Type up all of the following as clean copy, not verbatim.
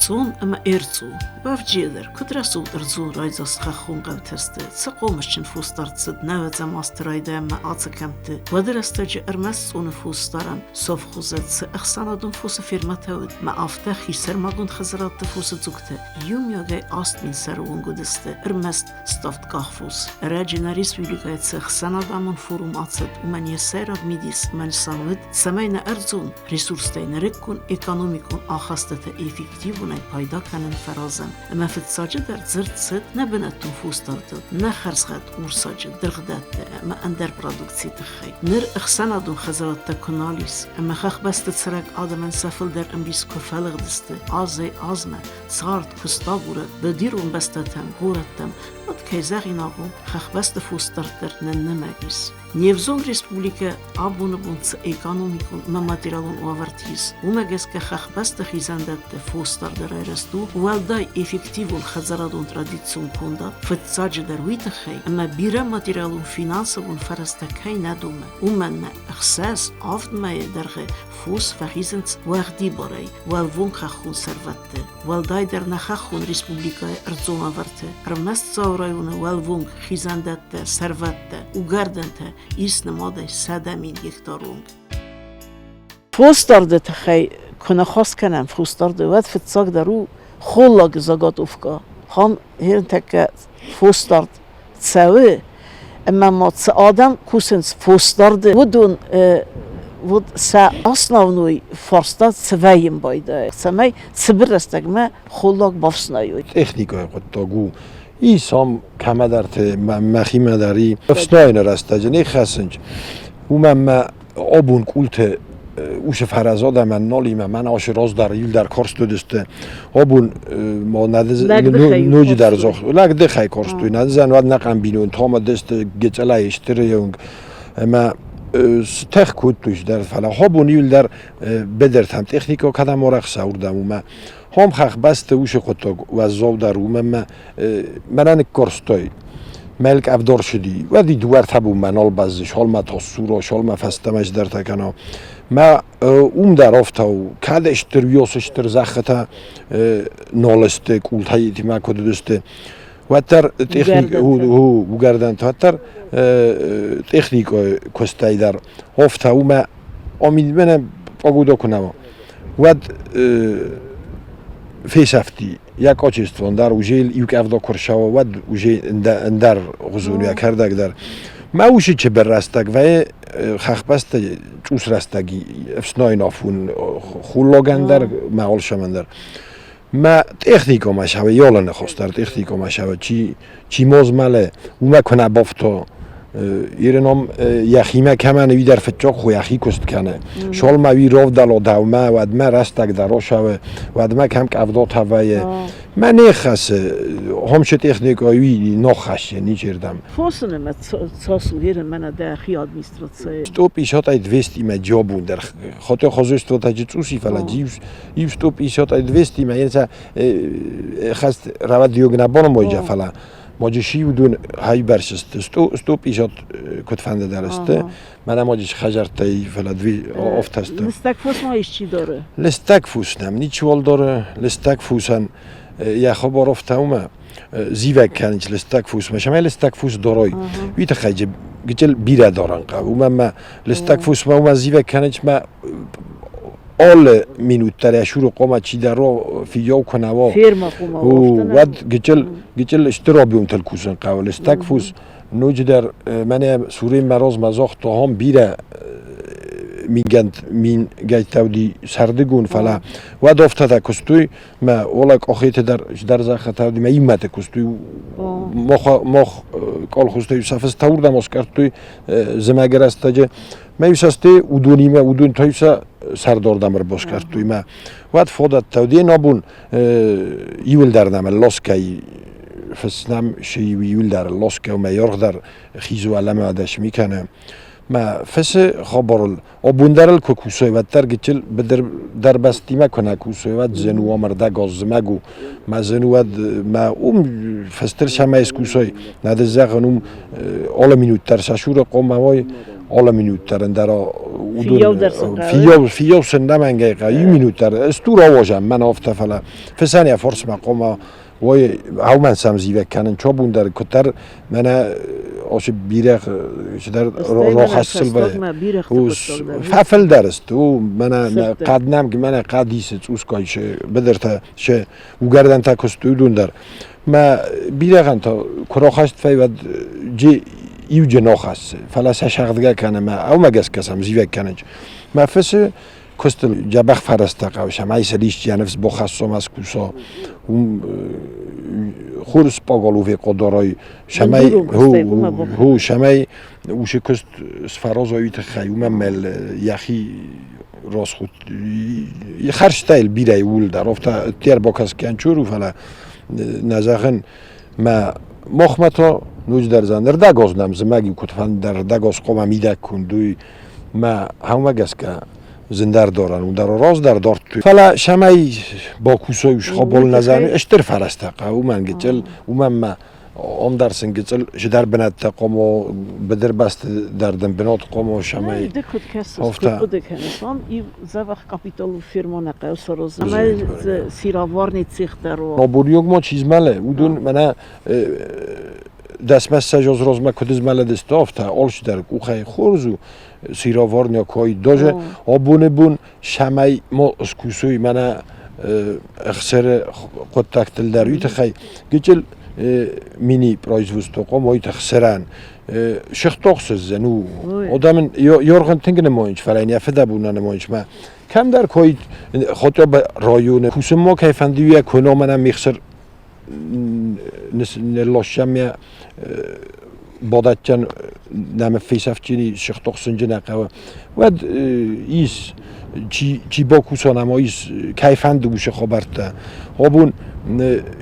Цон ӕмӕ ӕрцу, бавджиӕдӕр, куыд рӕсугъд ӕрдзон райдзаст хӕххон хъӕутӕ сты, цы хъомысджын фосдард цыд нӕуӕдзӕм азты райдайӕнмӕ ацы кӕмтты, уӕды рӕстӕджы ӕрмӕст Цъоны фосдарӕн совхозы цы ӕхсӕнадон фосы фермӕтӕ уыд, мӕ афтӕ хисӕрмагонд хӕдзарадты фосы дзугтӕ иумиагӕй 8000 сӕры онг уыдысты ӕрмӕст ставдкъах фос. Ӕрӕджы нӕ республикӕйы цы ӕхсӕнадӕмон форум ацыд, уымӕн йӕ сӕйраг мидис ӕмӕ нысан уыд, цӕмӕй нӕ ӕрдзон ресурстӕй нырыккон экономикон ахастыты эффективонӕй пайда кӕнын фӕразӕм. Ӕмӕ фыццаджыдӕр дзырд цыд нӕ бынӕттон фосдардыл, нӕ хӕрзгъӕд урсаджы дыргъдӕттӕ ӕмӕ ӕндӕр продукцийы тыххӕй. Ныр ӕхсӕнадон хӕдзарадтӕ куы нал ис, ӕмӕ хӕхбӕсты цӕрӕг адӕмӕн сӕ фылдӕр ӕмбис куы фӕлыгъдысты азӕй-азмӕ, цард, куыстагурӕг, быдирон бӕстӕтӕм, горӕттӕм, уӕд, кӕй зӕгъинаг у, хӕхбӕсты фосдард дӕр ныннымӕг ис. Не взонг республикӕ абоны бон цы экономикон ӕмӕ материалон уавӕрты ис, уымӕ гӕсгӕ хӕхбӕсты хизӕндӕтты фосдарды райрӕзт у уӕлдай эффективон хӕдзарадон традицион кондад, фыццаджыдӕр уый тыххӕй, ӕмӕ бирӕ материалон-финансовон фӕрӕзтӕ кӕй нӕ домы, уымӕн ӕмӕ 6-7 мӕйы дӕргъы фос фӕхизынц уӕгъдибарӕй уӕлвонг хӕххон сӕрвӕтты, уӕлдайдӕр нӕ хӕххон республикӕйы ӕрдзон уавӕрты, ӕрмӕст Дзауы районы уӕлвонг хизӕндӕттӕ, сӕрвӕттӕ, угӕрдӕнтӕ ис нымадӕй 100 000 гектары онг. Фосдарды тыххӕй куы ныхас кӕнӕм фосдарды, уӕд фыццагдӕр у холлагы заготовкӕ. Хам ныртӕккӕ фосдард цӕуы, ӕмӕ ма цы адӕм кусынц фосдарды, уыдон вот сӕ основной фарста цы вӕййын байдайы, цӕмӕй цыбыр рӕстӕгмӕ холлаг бафснайой. Техникӕйы хъуыддаг у. Ис ам кӕмӕдӕрты мӕхимӕ дӕр и ӕфснайыны рӕстӕджы не хӕцынч. Уымӕн мӕ абон къулты уыцы фӕрӕз адӕмӕн нал и, мӕнӕ ацы раздӕр иуылдӕр карст уыдысты. Абон ма ноджыдӕр лӕгдыхӕй карстой. Нӕдызӕн уӕд нӕхъӕн бинонтӕ ӕмӕ дысты гецъӕлӕй стыр онг. Ӕмӕ стӕх кодтой дӕр, фӕлӕ абон иуылдӕр быдыртӕм техникӕ кӕдӕм арӕхса, уырдӕм уымӕ. Хом хӕхбӕсты уыцы хъуыддаг уӕззаудӕр у, мӕнмӕ мӕнӕ ныккорстой. Мӕлк ӕвдорсыди. Уӕд и дыууӕртӕ бонмӕ нал бӕззы, шалмӕ тассура, шалмӕ фӕстӕмӕ здӕртӕ кӕна. Мӕ уым дӕр афтӕ у. Кӕд стыр уёсы стыр зӕххытӕ нал сты, къултӕ итимӕ куыд уыдысты, уӕддӕр техник угӕрдӕнтӕ, уӕддӕр техникой куыстӕй дӕр афтӕ у мӕ амин мӕнӕ погода куы нӕ уа, уӕд фесӕфти йӕ качествон дӕр уже иу къӕвда куы рцӕуа, уӕд уже ӕндӕр хуызон йӕ кӕрдӕг дӕр. Мӕ усы чыбыр рӕстӕг вӕййы хӕхбӕсты цъус рӕстӕги ӕфснайын афон хуллогӕн дӕр, мӕ алшӕмӕн дӕр. Мӕ техникомӕ сӕвӕ йолы ныхос дӕр техникомӕ сӕвӕ чи чи мозмӕлы, уымӕ куы нӕ бафта, Иры ном йӕхимӕ кӕмӕн уый дӕр фыццаг хо йӕхи куыст кӕны. Шолмӕ уый ровдӕло дӕумӕ, уӕдмӕ рӕстӕг дӕр ошӕвы, уӕдмӕ кӕм къӕвдотӕ вӕййы. Мӕ не ххӕссы, хомсы техникӕ уый ноххӕссы ничердӕм. Фосы нымӕц цас у ерын мӕнӕ дӕхи администрацийы? 150 мӕ джобун дӕр. Хотя хозяйство таджи цъуси, фӕлӕ иу 150 200 мӕ енца хӕст равадиог на бономойджа, фӕлӕ моджы сиудун хайбӕрсысты 150 куыд фӕнды дӕр сты. Мӕнӕ моджы хӕдзӕрттӕй, фӕлӕ дви офтӕсты. Лыстӕг фос ма исчи дары? Лыстӕг фус нӕм ничиуал дары. Лыстӕг фусӕн йӕ хабар офтӕумӕ зивӕг кӕнынц лыстӕг фусмӕ. Сӕмӕй лыстӕг фус дарой. Уый тыххӕй гыццыл бирӕ дарӕн хъӕуы. Уымӕн мӕ лыстӕг фусмӕ уымӕ зивӕг кӕнынц мӕ алы минут дӕр ӕсуры хъуамӕ чидӕр фиййау куы нӕ уа, Ферма хъуамӕ уӕд гыццыл гыццыл стыр объемтыл кусын хъӕуы. Лыстӕг фус ноджыдӕр мӕнӕ Сурен мӕ размӕ загъта, ахӕм бирӕ мингӕнд мингӕйттӕ уыди сӕрдыгон, фӕлӕ уӕд афтӕтӕ куыстой, мӕ ола къохеты дӕр дӕр зӕххытӕ уыди, мӕ иммӕты куыстой. Мох мох колхозтӕ сӕ фыстӕ уырдӕм аскъӕрдтой зымӕгы рӕстӕджы. Мӕ исӕсте уыдонимӕ уыдон та сӕ сӕрдордӕм ӕрбаскъӕрдтой мӕ. Уӕд фадӕттӕ уыди абон иуылдӕр нӕм лоскӕй фыснӕм се иуылдӕр лоскӕ мӕ йоргъдӕр хизу алӕмӕ адӕсми кӕны. Мӕ фысы хабарыл абон дӕр ыл куы кусой, уӕддӕр гыццыл быдыр дӕр бӕстимӕ куы нӕ кусой, уӕд зын у ӕмӕ зымӕг у. Мӕ зын уӕд мӕ уым фестыр сӕмӕй скусой, нӕ дӕ зӕгъын уым алы минут дӕр сӕ суры хъомӕ уой. Алы минут дӕр ӕндӕр уыдон фиййау фиййау сын нӕмӕнгӕй хъӕуы иу минут дӕр стур ауазӕм мӕн афтӕ, фӕлӕ фысӕн йӕ форсмӕ хъуамӕ уой аумӕн сӕм зивӕг кӕнын чобун дӕр куыддӕр мӕнӕ оси бирӕгъ цыдӕр рохӕссыл фӕфылдӕр сты у мӕнӕ хъӕд нӕм мӕнӕ хъӕд исы цъусгай быдыртӕ се угӕрдӕнтӕ куы сты уыдон дӕр мӕ бирӕгъӕн та куы рохаст фӕйвӕд джи иуджы нохӕссы, фӕлӕ сӕ сӕгъдгӕ кӕны мӕ аумӕ гӕсгӕ сӕм зивӕг кӕнынч. Мӕ фысы куыстыл дзӕбӕх фӕрӕзтӕ хъӕуы, цӕмӕй сӕ исчи йӕ ныфс бахӕссом ӕскуса, уым хур спагалуве къодорой, цӕмӕй ху, цӕмӕй уыцы куыст сфӕразой, уый тыххӕй, уымӕн мӕл йӕхи расход хӕрзтӕ йыл бирӕ иууыл дӕр, афтӕ ӕрбакӕсгӕ чур у, фӕлӕ нӕ зӕгъын, мӕ махмӕ та ноджыдӕр зӕн ӕрдӕгоз нӕм зымӕг-иу куыд фӕнды ӕрдӕгоз хъуамӕ мидӕг конд уый мӕ хъӕумӕ гӕсгӕ зындӕр дарӕн у дӕр раздӕр дардтой. Фӕлӕ цӕмӕй бакусой схъӕбул нӕ зӕны стыр фӕрӕзтӕ хъӕуы, уымӕн гыццыл, уымӕн ма ам дӕр сын гыццыл зыдӕр бынӕттӕ хъуамӕ быдырбӕсты дӕр дын бынат хъуамӕ цӕмӕй Ды куыд кӕсыс, куыд хъуыды кӕныс, ам иу дзӕбӕх капиталон фирма нӕ хъӕуы саразын, ӕмӕ сыроварный цех дӕр у. Абон ма чи змӕлы, уыдон мӕнӕ дӕсмӕ ссӕдз размӕ куыд змӕлыдысты, афтӕ алчидӕр къухӕй хорз у сыроварня кой. Даже абоны бон цӕмӕй ма скусой мӕнӕ ӕхсӕры хъуыддӕгтыл дӕр, уый тыххӕй гыццыл мини-производство хъуамӕ уый ӕхсӕрӕн сыхтохсыздзӕн у. Одӕм Йоргын тынг нымойынч, фӕлӕ йын йӕ фыдӕбон нӕ нымойынч. Мӕ кӕмдӕр кой хотя бы районы кусын ма кӕй фӕнды, уый куы мӕнӕ михсыр ныллоссӕм йӕ бадӕттӕн нӕм фесӕфтини сыхтохсынджы нӕ хъӕуы. Уӕд ис чи бакуса ӕмӕ ис кӕй фӕнды уыцы хабӕрттӕ. Абон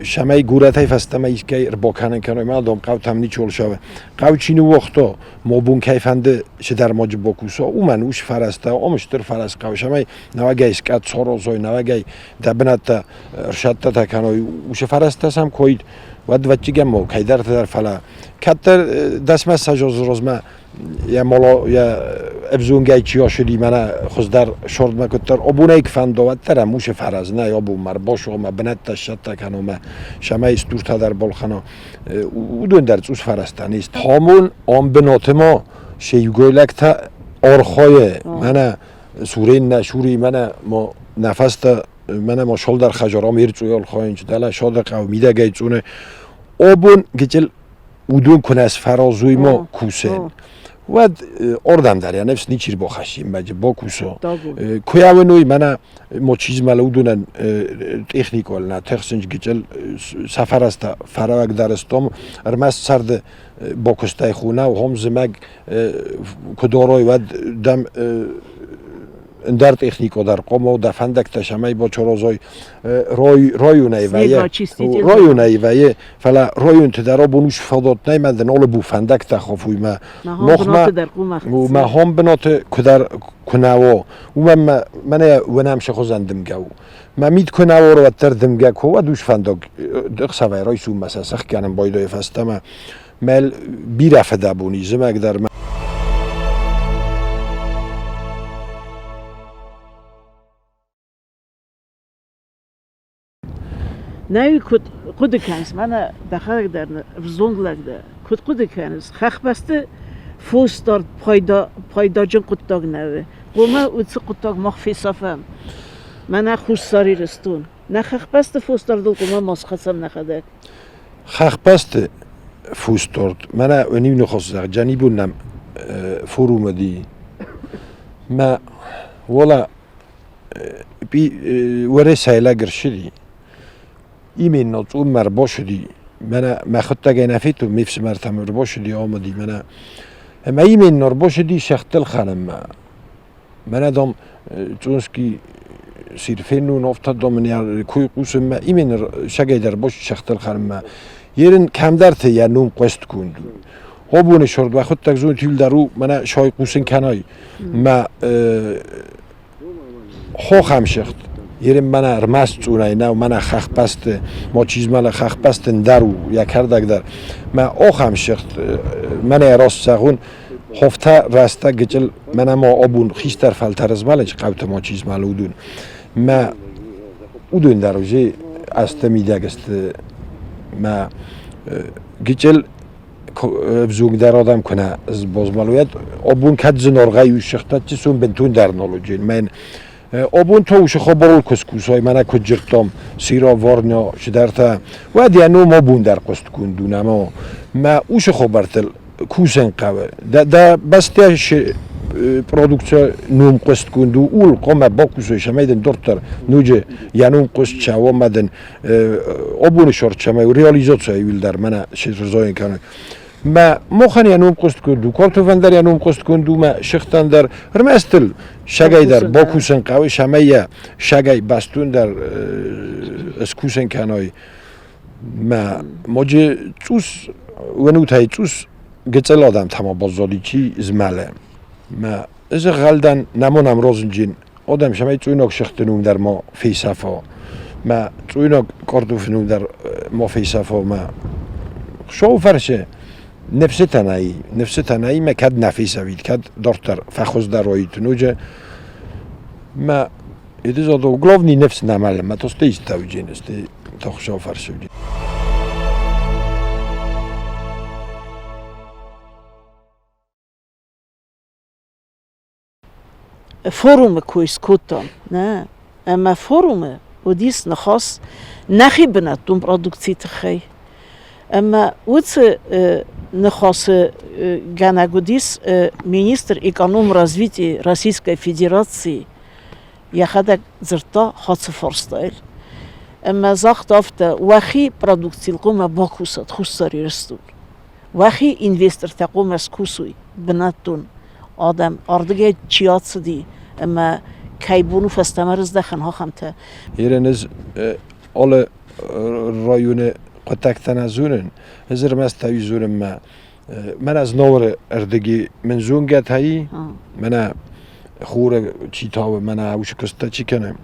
цӕмӕй горӕтӕй фӕстӕмӕ искӕй ӕрбакӕнын кӕной, ма дам хъӕутӕм ничиуал цӕуы. Хъӕу чи ныууагъта, ма бон кӕй фӕнды цыдӕр маджы бакуса, уымӕн ус фӕрӕзтӕ, ам стыр фӕрӕз хъӕуы, цӕмӕй нӕуӕгӕй скъӕт саразой, нӕуӕгӕй дӕ бынӕттӕ ӕрсӕттӕтӕ кӕной, уыцы фӕрӕзтӕ сӕм куы уид, уӕд вӕдчигӕн ма кӕйдӕрты дӕр, фӕлӕ кӕддӕр дӕсмӕ ссӕдз размӕ йӕ мало йӕ ӕвзонгӕй чи ацыди, мӕнӕ хуыздӕр сордмӕ куыддӕр абонӕй куы фӕнда, уӕддӕр ӕм уыцы фӕрӕз нӕй абон ма ӕрбасугъмӕ бынӕттӕ сцӕттӕ кӕнонмӕ, цӕмӕй стуртӕ дӕр балхӕна. Уыдон дӕр цъус фӕрӕзтӕ не сты. Хамон ам бынаты ма се югойлӕгтӕ архайы, мӕнӕ сурен нӕ сури, мӕнӕ ма нӕ фӕстӕ мӕнӕ ма шолдар хӕжар ам ӕрцъуйал хайынч, дӕлӕ шоды хъӕу мидӕгӕй цъуны. Абон гыццыл уыдон куы нӕ сфӕразой ма кусӕн, уӕд ордӕм дӕр йӕ ныфс ничи рбахӕсси мӕджы бакусо. Куы ауыной мӕнӕ мочизмӕ уыдонӕн техникол нӕ тӕхсынч гыццыл сӕ фӕрӕзтӕ фӕрӕвӕг дарыстом, ӕрмӕст сӕрды бакуыстӕй хунау, хом зымӕг куы дорой, уӕд дӕм ӕндӕр технико дӕр хъуамӕ дӕ фӕндӕгтӕ цӕмӕй бочорозой районӕй вӕййы районӕй вӕййы, фӕлӕ районты дӕр абон ус фадат нӕй мӕ дын алы бу фӕндӕгтӕ хафуймӕ махмӕ мӕ хом бынаты куыдӕр куы нӕ уа, уымӕн мӕ мӕнӕ уынӕм цы хуызӕн дымгӕ у. Мӕ мит куы нӕ уа, уӕддӕр дымгӕ куы уӕд ус фӕндаг ӕхсӕвӕй райсоммӕ сӕ сӕхгӕнын байдайы фӕстӕмӕ. Мӕ бирӕ фыдӕбон и зымӕг дӕр. Нӕ куыд хъуыды кӕныс, мӕнӕ дӕхӕдӕг дӕр ӕвзонг лӕг дӕ, куыд хъуыды кӕныс, хӕхбӕсты фосдард пайдаджын хъуыддаг нӕ у. Хъуамӕ уыцы хъуыддаг мах фесафӕм. Мӕнӕ Хуссар Ирыстон. Нӕ хӕхбӕсты фосдардыл хъуамӕ ма схӕцӕм нӕхӕдӕг. Хӕхбӕсты фосдард, мӕнӕ уын иу ныхас зӕгъ, Джанибон нӕм форум уыди. Мӕ уола Уӕрӕсейы лӕг ӕрцыди. Именно цъуммӕ ӕрбацыди. Мӕнӕ мӕхуыдтӕгӕй нӕ федтон, ме фсымӕртӕм ӕрбацыди омыди мӕнӕ. Ӕмӕ именно ӕрбацыди сӕгътыл хӕрынмӕ. Мӕнӕ, дам, Цъунски сирфеннун, афтӕ, дам, ын куй хъусынмӕ, именно сӕгӕй дӕр ӕрбацыди сӕгътыл хӕрынмӕ. Ерын кӕмдӕрты йӕ ном хъуыстгонд у. Абоны сорд мӕхуыдтӕг зонтил дӕр у, мӕнӕ сой хъусын кӕнай. Мӕ хохӕмсыгъд ерын мӕнӕ ӕрмӕст цъунӕй нӕу, мӕнӕ хӕхбӕсты, мочизмӕлы хӕхбӕсты ндӕр у йӕ кӕрдӕг дӕр. Мӕ охӕмсыгъд мӕнӕ раст зӕгъун, Хофтӕ рӕстӕг гычыл мӕнӕ ма абон хистӕр фӕлтӕр змӕлынч хъӕуты ма чи змӕлы, уыдон. Мӕ уыдон дӕр уже азты мидӕг сты мӕ гычыл ӕвзонгдӕр адӕм куы нӕ базмӕлуӕд, абон кӕд зынаргъӕй уссыгъта, сон бынтондӕр нал уыджын. Мӕн абон та уыцы хабарыл куы скусай, мӕнӕ куыд дзырдтам, Сира Варня чидӕртӕ, уӕд йӕ ном абон дӕр хъуыстгонд у нӕма. Мӕ уыцы хабӕрттыл кусын хъӕуы. Дӕ бӕстӕ продукция ном хъуыстгонд у, ууыл хъуамӕ бакусой, цӕмӕй дын дарддӕр ноджы йӕ ном хъуыст цӕуа ӕмӕ дын абоны сӕрд цӕмӕй реализация иуылдӕр мӕнӕ срзайын кӕной. Мӕ мохӕн йӕ ном хъуыстгонд у, Кортовӕн дӕр йӕ ном хъуыстгонд у, мӕ сыхтӕн дӕр. Ӕрмӕст ыл сагӕй дӕр бакусын хъӕуы, цӕмӕй йӕ сагӕй бӕстон дӕр скусын кӕной. Мӕ моджы цъус уынутӕй цъус гыццыл адӕмтӕ ма баззади, чи змӕлы. Мӕ ӕз ӕгъгъӕлдӕн нӕмон розынджын адӕм цӕмӕй цъуйнаг сыхты ном дӕр ма фесӕфа. Мӕ цъуйнаг картофы ном дӕр ма фесӕфа. Мӕ Хуыцауы фӕрцы ныфсытӕ нӕй, ныфсытӕ нӕй, мӕ кӕд нӕ фесӕфид, кӕд дарддӕр фӕхуыздӕр уаид ноджы. Мӕ это зато главный ныфс нӕ мӕлы, мӕ то стӕй стауджын, стӕй та Хуыцауы фӕрцы уыди. Форумы кой скодтам, нӕ? Ӕмӕ форумы уыдис ныхас нӕхи бынӕттон продукцийы тыххӕй. Ӕмӕ уыцы ныхасы гӕнӕг уыдис министр экономразвития Российской Федерации йӕхӕдӕг дзырдта хӕцы фарстайыл. Ӕмӕ загъта афтӕ, уӕхи продукцийыл хъуамӕ бакусат Хуссар Ирыстон. Уӕхи инвестортӕ хъуамӕ скусой бынӕттон адӕм, ардыгӕй чи ацыди ӕмӕ кӕй бон у фӕстӕмӕ рыздӕхын, ахӕмтӕ. Ирен ӕз алы районы хъуыддӕгтӕ нӕ зонын. Ӕз ӕрмӕст ӕй зонын мӕ мӕнӕ Знауыры ӕрдыги мын зонгӕтӕ и, мӕнӕ хоры чи тауы, мӕнӕ уыцы куысттӕ чи кӕны.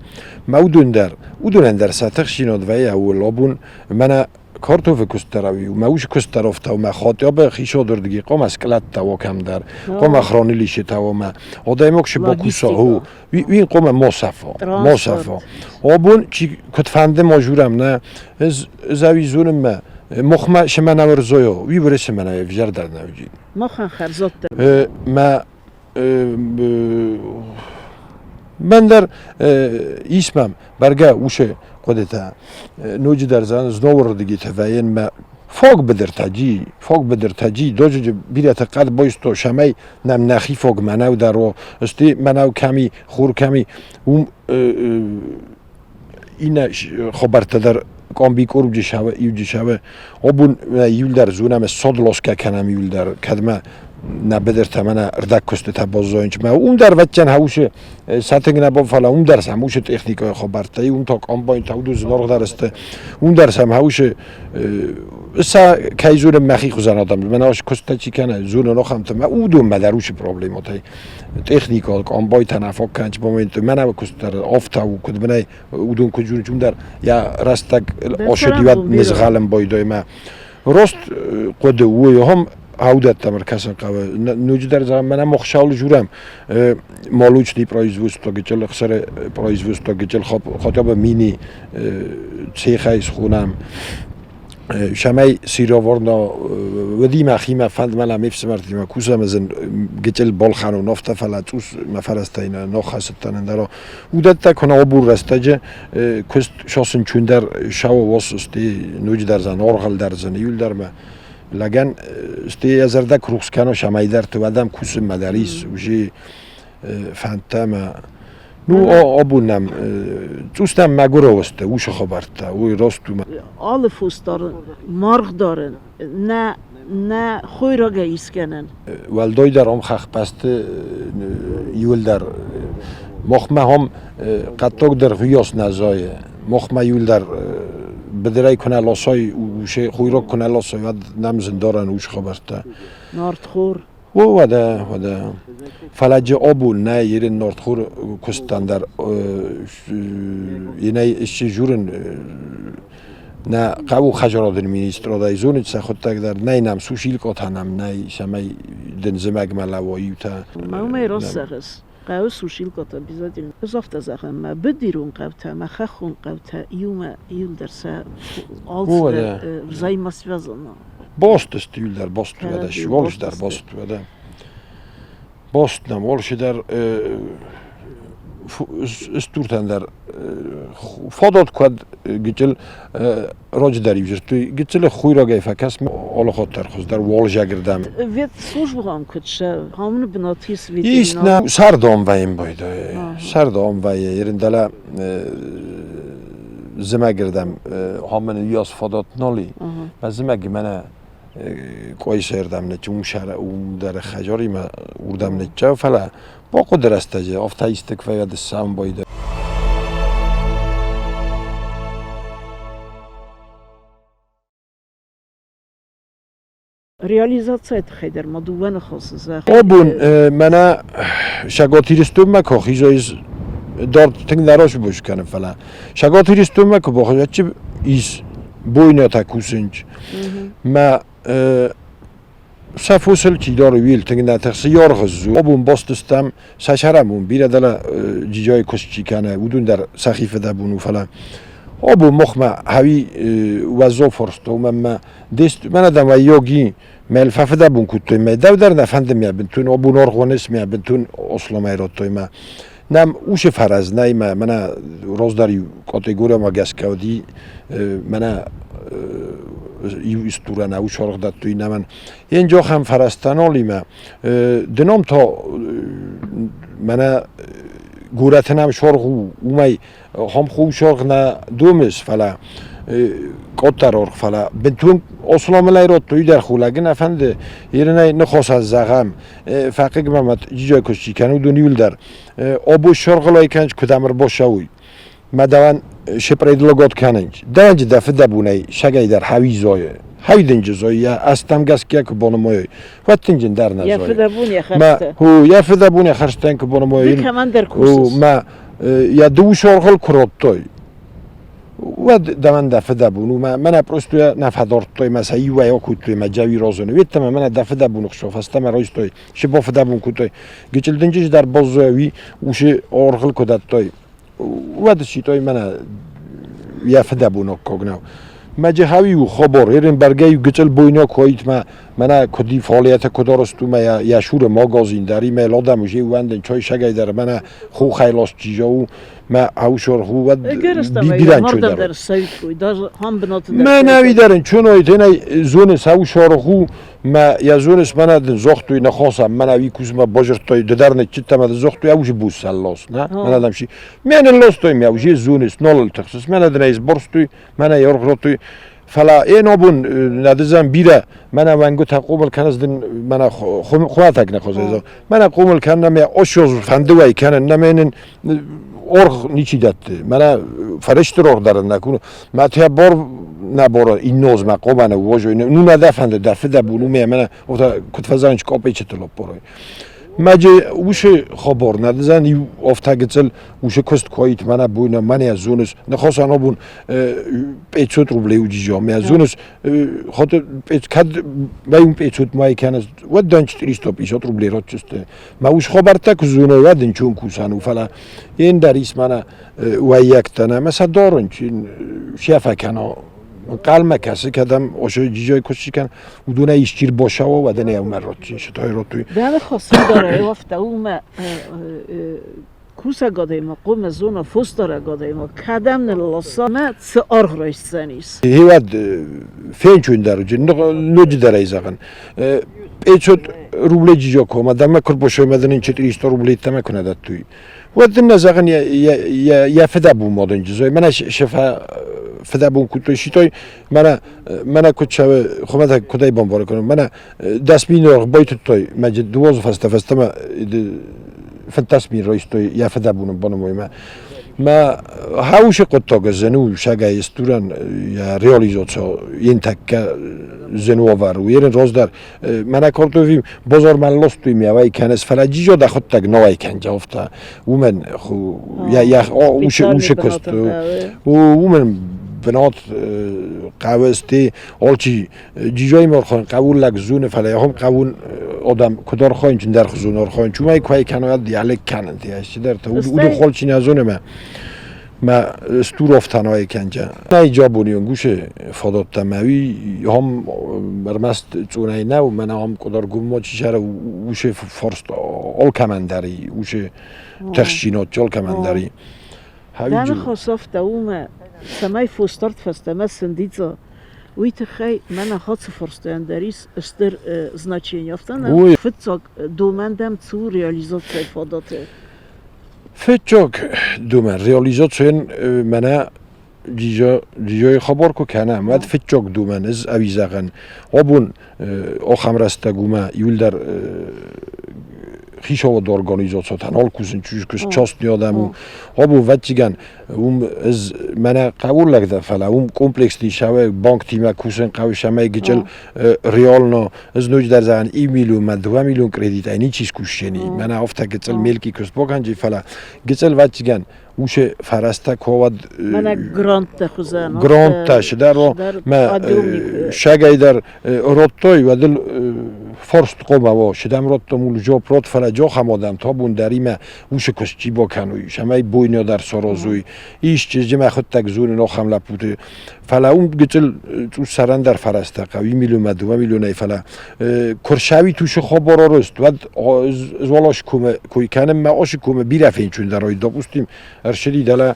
Мӕ уыдон дӕр, уыдонӕн дӕр сӕ тыхсинад вӕййы ууыл абон мӕнӕ картофы куыст дӕр ӕви мӕ усы куыст дӕр офтау мӕ хатьябы хисодырдыги хъуамӕ скълӕдтӕ уа кӕмдӕр, хъуамӕ хранилищетӕ уа мӕ адӕймаг шы бакуса, ху, уин хъуамӕ ма сӕфа, ма сӕфа. Абон чи куыдфӕнды ма журӕм нӕ, ӕз ӕз ӕви зонын мӕ, мохмӕ шымӕ нӕ ӕрзойо, уи вырысы мӕ нӕ ӕвзӕрдӕр нӕ уыди. Махӕн хӕрзаддӕр. Мӕ Мӕн дӕр ис мӕм бӕргӕ усы хъуыдытӕ. Ноджыдӕр Знауырдыги вӕййын мӕ фог быдыртӕ джи, фог быдыртӕ джи, доджы бирӕтӕ хъӕд бойсто, цӕмӕй нӕм нӕхи фог мӕнӕу дӕр о, сты мӕнӕу кӕми, хур кӕми, уым иннӕ хабӕрттӕ дӕр къамби къурбджы иуджы савы. Обун иулдӕр зонӕм, содлоскӕ кӕнӕм иулдӕр, кӕдмӕ нӕ быдыртӕ мӕнӕ рдӕгкуыстытӕ баззайынц. Мӕ уым дӕр вӕццӕн хаусы сатынг нӕ бон, фӕлӕ уым дӕр сӕм усы техникӕйы хабӕрттӕ, уым та комбайнтӕ, уыдон зынаргъдӕр сты. Уым дӕр сӕм хаусы сӕ кӕй зонын мӕхи хуызӕн адӕм, мӕнӕ куысттӕ чи кӕны, зонын ахӕмтӕ, мӕ уыдонмӕ дӕр уыцы проблемӕтӕй. Техникал комбайтӕ нӕ фаг кӕнынц моменты, мӕнӕ куыст дӕр афтӕ у, куыд мынӕй уыдон куыд зонынц, уым дӕр йӕ рӕстӕг осыдиуӕд нызгъӕлын байдой мӕ рост хъуыды у, ахӕм аудӕттӕм ӕркӕсын хъӕуы. Ноджыдӕр зӕгъӕм, мӕнӕ мохсаулы журӕм молочный производство гычыл, ӕхсыры производство гычыл хотя бы мини цехӕй схонӕм. Цӕмӕй сироворно уыди мӕхимӕ фӕнд мӕнӕ ме фсымӕртимӕ кусӕм ӕз ын гыццыл балхӕнон афтӕ, фӕлӕ цъус мӕ фӕрӕзтӕй нӕ хӕцыдтӕн ӕндӕра. Уыдӕттӕ куы нӕ обур рӕстӕджы куыст сосынчундӕр сауы ос сты ноджыдӕр зӕн оргъыл дӕр зын иуылдӕр мӕ лӕгӕн сты йӕ зӕрдӕ куы рухс кӕна цӕмӕйдӕрты уӕд ӕм кусынмӕ дӕр ис уже фӕндтӕ ӕмӕ Ну, абон нӕм цъус нӕм мӕгуырау сты уыцы хабӕрттӕ, уый раст у. Алы фос дарын, маргъ дарын, нӕ нӕ хойрагӕй искӕнӕн. Уӕлдайдӕр ам хӕхбӕсты иуылдӕр махмӕ ам хъӕддагдӕр хуыйас нӕ зайы. Махмӕ иуылдӕр быдырӕй куы нӕ ласай, хойраг куы нӕ ласай, уӕд нӕм зындарӕн уыцы хабӕрттӕ. Нартхор. О, уӕдӕ, уӕдӕ. Фӕлӕ джы обун нӕ ерин нортхур куыстӕн дӕр инӕй исчи журын. Нӕ хъӕуы хӕдзарадон министрадӕй зонут сӕхуыдтӕг дӕр, нӕй нӕм сушилкъотӕ нӕм нӕй, цӕмӕй дын зымӕгмӕ лӕууа иутӕ. Ма уымӕй раст зӕгъыс. Хъӕуы сушилкъотӕ обязательно. Ӕз афтӕ зӕгъӕм, мӕ быдирон хъӕутӕ, мӕ хӕххон хъӕутӕ иумӕ иуылдӕр сӕ алцыдӕр взаимосвязано. Баст сты иуылдӕр баст уӕдӕ, уӕлш дӕр баст уӕдӕ. Баст нӕм уӕлши дӕр стуртӕн дӕр фадат куӕд гыццыл раджы ивзӕрстой гыццылы хуйрагӕй фӕкӕс алы хатт дӕр хуыздӕр уалзӕгырдӕм. Ветслужбӕм куыд сӕ хамыны бынат ис Ис нӕ сӕрдон вӕййын байдайы. Сӕрдон вӕййы ерындӕлӕ зымӕгырдӕм хамыны уыйас фадат нал и. Мӕ зымӕг мӕнӕ къойсӕрдӕм ничи уым дӕр хӕдзаримӕ уырдӕм ничча, фӕлӕ бахъуыды рӕстӕджы афтӕ исты куы фӕййа ссӕуын байдайы. Реализацийы тыххӕй дӕр ма дыууӕ ныхасы зӕгъ. Абон мӕнӕ Цӕгат Ирыстонмӕ куы ахизай, дард тынг нӕ разыбос кӕны, фӕлӕ Цӕгат Ирыстонмӕ куы бахизай, ис бойнатӕ кусынч. Мӕ сӕ фосыл чи дары, уил тынг нӕ тыхсы, яргъыз у. Абон бастыстӕм сӕ сӕрӕбон, бирӕ дӕлӕ джиджайы куыст чи кӕны, уыдон дӕр сӕхи фыдӕбон у, фӕлӕ абон махмӕ хӕуи уӕззау фарста, уымӕн мӕ мӕнӕ дам йоги мӕл фӕфыдӕбон кодтой мӕ дӕу дӕр нӕ фӕнды мӕ бынтон абон аргъуанес мӕ бынтон Осломӕй радтой мӕ нӕм усы фӕрӕз нӕй мӕ мӕнӕ раздӕр иу категориямӕ гӕсгӕ уыди мӕнӕ иу истурӕн ус аргъ дӕттой нӕмӕн енджохӕм фӕрӕзтӕ нал и мӕ дыном та мӕнӕ горӕты нӕм саргъ у уымӕй хом хусаргъ нӕ домыс, фӕлӕ къаддӕр аргъ, фӕлӕ бынтон асламыл радтой дӕр хулӕг нӕ фӕнды. Ирынӕй ныхасӕн зӕгъӕм, фӕхъыг мӕм джиджай куыст чи кӕны, уыдон иуылдӕр. Обоз саргъылӕй кӕныс, куыд ӕм ӕрбацӕуой. Мӕ дӕуӕн сепредлогот кӕнынц. Дӕнджы дӕ фыдӕбонӕй сагӕй дӕр хауи зойы. Хӕйдынджы зойы йӕ ӕстӕм гӕсгӕ куы бонымойой, уӕд тынджын дӕр нӕ зойы. Йӕ фыдӕбон йӕ хӕрзтӕ. Йӕ фыдӕбон йӕ хӕрзтӕн куы бонымойой. Ды кӕмӕндӕр кусыс. Мӕ йӕ дыууӕ соргъыл куы родтой, уӕд дӕуӕн дӕ фыдӕбон у, мӕнӕ просто нӕ фӕдардтой, мӕ сӕ иуӕй акодтой, мӕ джауи розыны. Уедтӕмӕ мӕнӕ дӕ фыдӕбоны хсӕв фӕстӕмӕ райстой, сыбо фыдӕбон кодтой. Гычыл дынджыз дӕр баззой, уый усы оргъыл куы дӕттой, уӕд ситой мӕнӕ йӕ фыдӕбон аккаг нӕу. Мӕ джихауи у хабар, ерын бӕргӕ гыццыл бойнаг хоит мӕ мӕнӕ куыд и фалиатӕ куыд арӕзт у, мӕ йӕ шуры магазин дӕр и, мӕ ладӕм уже уӕндын чой шагай дӕр мӕнӕ хохӕй ласт чижа у, мӕ аусор ху уӕд бирӕн чой дӕр. Мӕнӕ видӕрын чуной тенӕй зоны саусор ху мӕ йӕ зоныс мӕнӕ дын зогътой ныхасӕн мӕнӕ уый кусмӕ базырдтой ды дӕр ныцчыдтӕ мӕ дын зогътой аужы буссӕллос нӕ мӕнӕ дӕм си мӕ ныллостой мӕ уже зоныс нал тыхсыс мӕнӕ дын ӕй сборстой мӕнӕ йӕ ӕргъродтой фӕлӕ е нобон нӕ дызӕн бирӕ мӕнӕ уӕнгуытӕ хъомыл кӕныс дын мӕнӕ хуымӕтӕг нӕ хозӕ мӕнӕ хъомыл кӕнын мӕ осёз фӕндыуӕй кӕнын нӕ мӕнын оргъ ничи дӕтты мӕнӕ фӕрыстыр оргъ дӕр нӕ куны мӕ тӕ бор нӕ бор инноз мӕ хъомӕ вожой ну нӕ дӕ фӕнды дӕ фыдӕбон уымӕ мӕнӕ ота куыд фӕзӕгъынц къопечыты лоппорой Мӕджы усы хабар нӕ дызӕн иу афтӕ гыццыл усы куыст куы мӕнӕ буйна мӕнӕ зоныс ныхасан абон 500 рублей уыди мӕ зоныс хоты кӕд мӕ 500 май кӕныс уӕд дӕн 450 рублей ратдзысты мӕ ус хабӕрттӕ куы зоной уӕд ын чон кусан у фӕлӕ ендӕр ис мӕнӕ уӕййӕгтӕ нӕ мӕ сӕ дарын шефа кӕна ӕнхъӕлмӕ кӕсы кӕдӕм ошо джиджой куыст кӕн уыдонӕй исчи рбосауа уӕд ӕнӕ уымӕ ротчин сытой ротуй Дӕ хосударӕй афтӕ уымӕ кусӕг адӕймаг хъуамӕ зона фосдарӕг адӕймаг кӕдӕм нылласа мӕ цы аргъ райсдзӕнис. Хевӕд фенчундӕр ноджыдӕр ӕй зӕгъын. 500 рублей джиджо кома дӕмӕ куы рбосой мӕ дын 400 рублей тӕмӕ куы нӕ дӕттуй. Уӕд дын нӕ зӕгъын йӕ фыдӕбон модын джизой. Мӕнӕ шефа фыдӕбон кодтой ситой, мӕнӕ мӕнӕ куыд цӕуы, хуымӕтӕг куыдӕй бамбарын кӕнон, мӕнӕ 10 000 оргъ байтыдтой, мӕ дыууӕ фӕстӕ фӕстӕмӕ 15 000 райстой йӕ фыдӕбоны банымоймӕ. Мӕ хаусы хъуыддаг зын у сагӕй стурӕн йӕ реализаци йын тӕккӕ зын уавӕр у. Ерын раздӕр мӕнӕ картофи базармӕ ластой мӕ уӕй кӕныс, фӕлӕ джиджо дӕхуыдтӕг нӕ кӕнджа афтӕ. Уымӕн йӕ усы куыст уымӕн бынат Хъӕуы сте алчи джиджайм архайын хъӕуы лӕг зоны, фӕлӕ ахӕм хъӕуын адӕм куыд архайын, чындӕр хуызон архайын. Чумӕй куы кӕнӕд ялек кӕнын, чидӕртӕ. Уыдон холчи нӕ зоны мӕ мӕ стур офтанойы кӕнджа. Нӕй джабонион гусе фадаттӕ мӕ уый хам ӕрмӕст цъунӕй нӕу, мӕнӕ ам къуыдаргоммӕ чи сӕры усе фарст алкӕмӕн дӕр и, усе тыхджинот алкӕмӕн дӕр и. Дӕ ныхас афтӕ у мӕ, цӕмӕй фосдард фӕстӕмӕ сӕндидза, уый тыххӕй мӕнӕ хацы фарстайӕн дӕр ис стыр значение. Афтӕ нӕ? Фыццаг домӕн дӕм цы у реализацийы фадаты? Фыццаг домӕн реализацийӕн мӕнӕ Джиджойы хабар куы кӕнӕм, уӕд фыццаг домӕн ӕз ӕви зӕгъӕн, абон ахӕм рӕстӕг уымӕ иуылдӕр хицауады организацитӕ нал кусынц, куыст частный адӕм у. Абон ӕвӕццӕгӕн уым ӕз мӕнӕ хъӕуы лӕг дӕн, фӕлӕ уым комплексты исӕвӕ банктимӕ кусын хъӕуы, цӕмӕй гыццыл реально ӕз ноджыдӕр зӕгъӕн иу миллионмӕ, 2 миллион кредитӕй ничи скусдзӕни. Мӕнӕ афтӕ гыццыл мелкий куыст бакӕнджи, фӕлӕ гыццыл ӕвӕццӕгӕн усе фӕрӕзтӕ ковад Мӕнӕ гранттӕ хуызӕн. Гранттӕ сидӕр мӕ шагайдӕр родтой уӕдыл форст хъомаво шидӕм родтом ул жоп род фӕлӕ жохамодам тобун дӕримӕ усе куыст чи бакӕнуй, сӕмӕй бойно дӕр сорозуй ис чызджы хуыдтӕг зурын охам лӕппуты, фӕлӕ уым гыццыл цъус сӕрӕндӕр фӕрӕзтӕ хъӕуы миллионмӕ 2 миллионӕй, фӕлӕ куырсауи тусы хоборорост уӕд зволош куме куй кӕнын мӕ ошы куме бирӕ фенчундӕр ой, допустим, ӕршыди дӕлӕ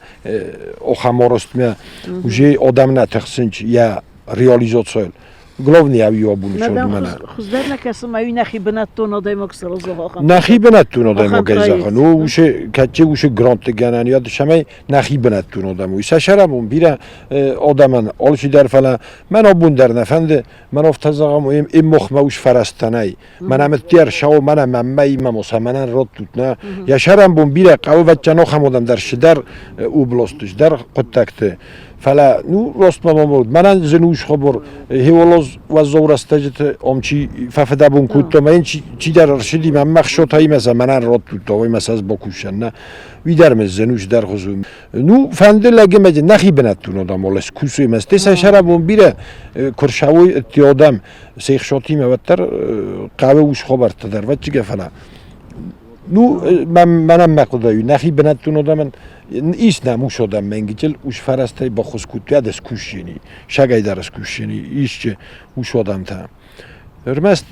охаморостмӕ уже одам нӕ тыхсынч йӕ реализацийыл. Главный ӕви абоны мӕнӕ. Хуыздӕр нӕ кӕсы ма нӕхи бынӕттон адӕймаг сараза ахӕм. Нӕхи бынӕттон адӕймагӕй зӕгъын, у усе кӕдче усе грантты гӕнӕн йӕд сӕмӕй нӕхи бынӕттон адӕм уый. Сӕ сӕрӕбон бирӕ адӕмӕн алчидӕр, фӕлӕ мӕн абон дӕр нӕ фӕнды, мӕн афтӕ зӕгъӕм, им мохмӕ ус фӕрӕзтӕ нӕй. Мӕнӕ мыддӕр сау, мӕнӕ мӕммӕ имӕ мӕнӕн раттут нӕ. Йӕ сӕрӕнбон бирӕ хъӕуы вӕччӕн ахӕм адӕм дӕр сидӕр областы, сидӕр хъуыддӕгты. Фӕлӕ, ну, рост мӕ мамуд, мӕнӕн зын ус хабар, хеволоз уӕззау рӕстӕджыты ам чи фӕфыдӕбон кодта, мӕ йын чидӕр ӕрсыди, мӕ мӕхсотаимӕ сӕ мӕнӕн раттут, ой мӕ сӕ бакусӕн, нӕ. Уый дӕр мӕ зын ус дӕр хуызы. Ну, фӕнды лӕги мӕ нӕхи бынӕттон адӕм олес кусуй мӕ. Сте сӕ сӕрӕбон бирӕ куырсауй адӕм се хсотимӕ уӕддӕр хъӕуы ус хабӕрттӕ дӕр вӕччигӕ, фӕлӕ ну, мӕнӕн мӕ хъуыдӕй нӕхи бынӕттон адӕмӕн ис нӕм ус адӕм мӕнгител ус фӕрӕзтӕй баххуыс кодтой ӕдас кусджени, сагӕй дӕр скусджени исчи ус адӕмтӕ. Ӕрмӕст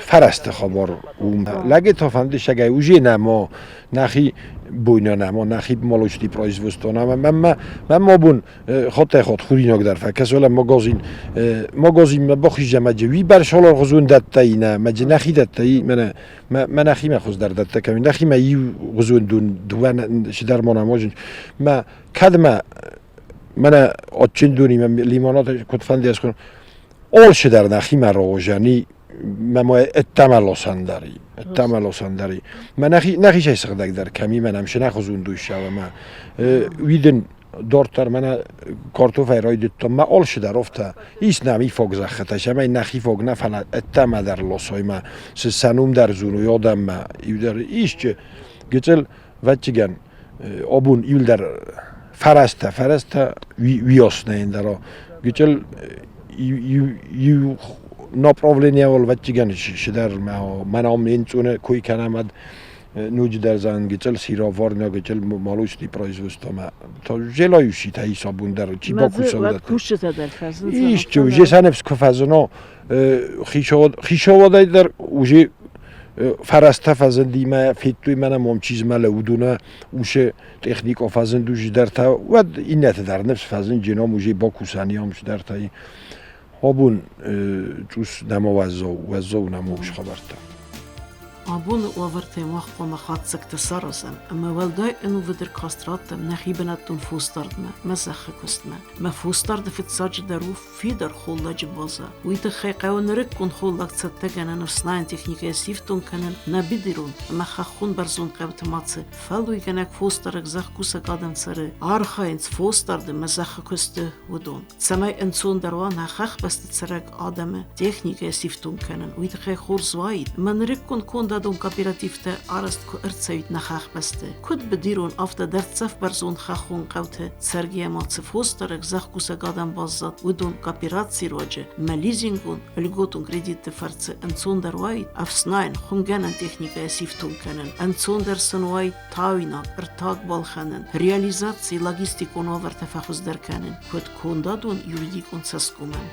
фӕрӕзты хабар у. Лӕги та фӕнды сагӕй уже нӕма нӕхи бойна нӕма нӕхи молочный производство нӕма мӕнмӕ мӕнмӕ абон хаттӕй-хатт худинаг дӕр фӕкӕсы, магазин магазинмӕ бахизӕ мӕ уи бӕрсаларгъуызон дӕттӕй нӕ мӕ нӕхи дӕттӕй мӕнӕ мӕ нӕхимӕ хуыздӕр дӕттӕ кӕм нӕхимӕ иу гъуызон дон дыууӕ сидӕр ма намазын мӕ кӕд мӕ мӕнӕ адджын донимӕ лимонад куыд фӕнды ӕз алчидӕр нӕхимӕ рауазӕни мӕ ма ӕддӕмӕ лосӕндари ӕддӕмӕ лосӕндари мӕ нӕхи нӕхицӕй сыгъдӕгдӕр кӕми мӕнӕм сынӕхуызон дуйсау ӕмӕ уидын дарддӕр мӕнӕ картофӕй райдыдтон мӕ алчидӕр афтӕ ис нӕм ифаг зӕххытӕ, цӕмӕй нӕхи фаг нӕ, фӕлӕ ӕддӕмӕ дӕр лосой ма цы сӕ ном дӕр зоной адӕммӕ иудӕр исчи гыццыл вӕццӕгӕн абон иуылдӕр фӕрӕзтӕ уиас нӕ ӕндӕра гыццыл иу направлениеуыл вӕццӕгӕн сидӕр мӕ мӕнӕ ӕнцоны кой кӕнӕм ӕд ноджыдӕр зӕгъын гыццыл сыроварня гыццыл молочный производствомӕ желающий-тӕ ис абон дӕр чи бакуса уыдӕттӕ. Кусджытӕ дӕр фӕзындзӕн. Исчи уже сӕ ныфс куы фӕзына хицауадӕй дӕр уже фӕрӕзтӕ фӕзынди мӕ федтой мӕнӕ мом чи змӕлы уыдоны усе техникон фӕзынд уже дӕр та уӕд иннӕты дӕр ныфс фӕзынд дженом уже бакусӕн ам дӕр та абон цъус нӕма уӕззау нӕма ус хабӕрттӕ. Абоны уавӕртӕй мах хъуамӕ хатдзӕгтӕ саразӕм ӕмӕ уӕлдай ӕнувыддӕр каст раттӕм нӕхи бынӕттон фосдардмӕ, мӕ зӕххы куыстмӕ. Мӕ фосдарды фыццаджыдӕр у фидар холладжы базӕ. Уый тыххӕй хъӕуы нырыккон холлаг цӕттӕгӕнӕн ӕфснайӕн техникӕйӕ сифтонг кӕнын нӕ быдирон ӕмӕ хӕххон бӕрзонд хъӕуты ма цы фӕллойгӕнӕг фосдарӕг зӕхкусӕг адӕм цӕры, архайынц фосдарды ӕмӕ зӕххы куысты, уыдон. Цӕмӕй ӕнцондӕр уа нӕ хӕхбӕсты цӕрӕг адӕмы техникӕйӕ сифтонг кӕнын, уый тыххӕй хорз уаид, ӕмӕ нырыккон кондад Кондадон кооперативтӕ арӕзт куы ӕрцӕуид нӕ хӕхбӕсты, куыд быдирон, афтӕ дӕрддзӕф бӕрзонд хӕххон хъӕуты цӕргӕ ма цы фосдарӕг зӕхкусӕг адӕм баззад, уыдон кооперацийы руаджы мӕ лизингон, льготон кредитты фӕрцы ӕнцондӕр уаид ӕфснайын, хуымгӕнӕн техникӕйӕ сифтонг кӕнын, ӕнцондӕр сын уаид тауинаг, ӕртаг балхӕнын, реализацийы логистикон уавӕртӕ фӕхуыздӕр кӕнын, куыд кондадон юридикон цӕсгомӕн.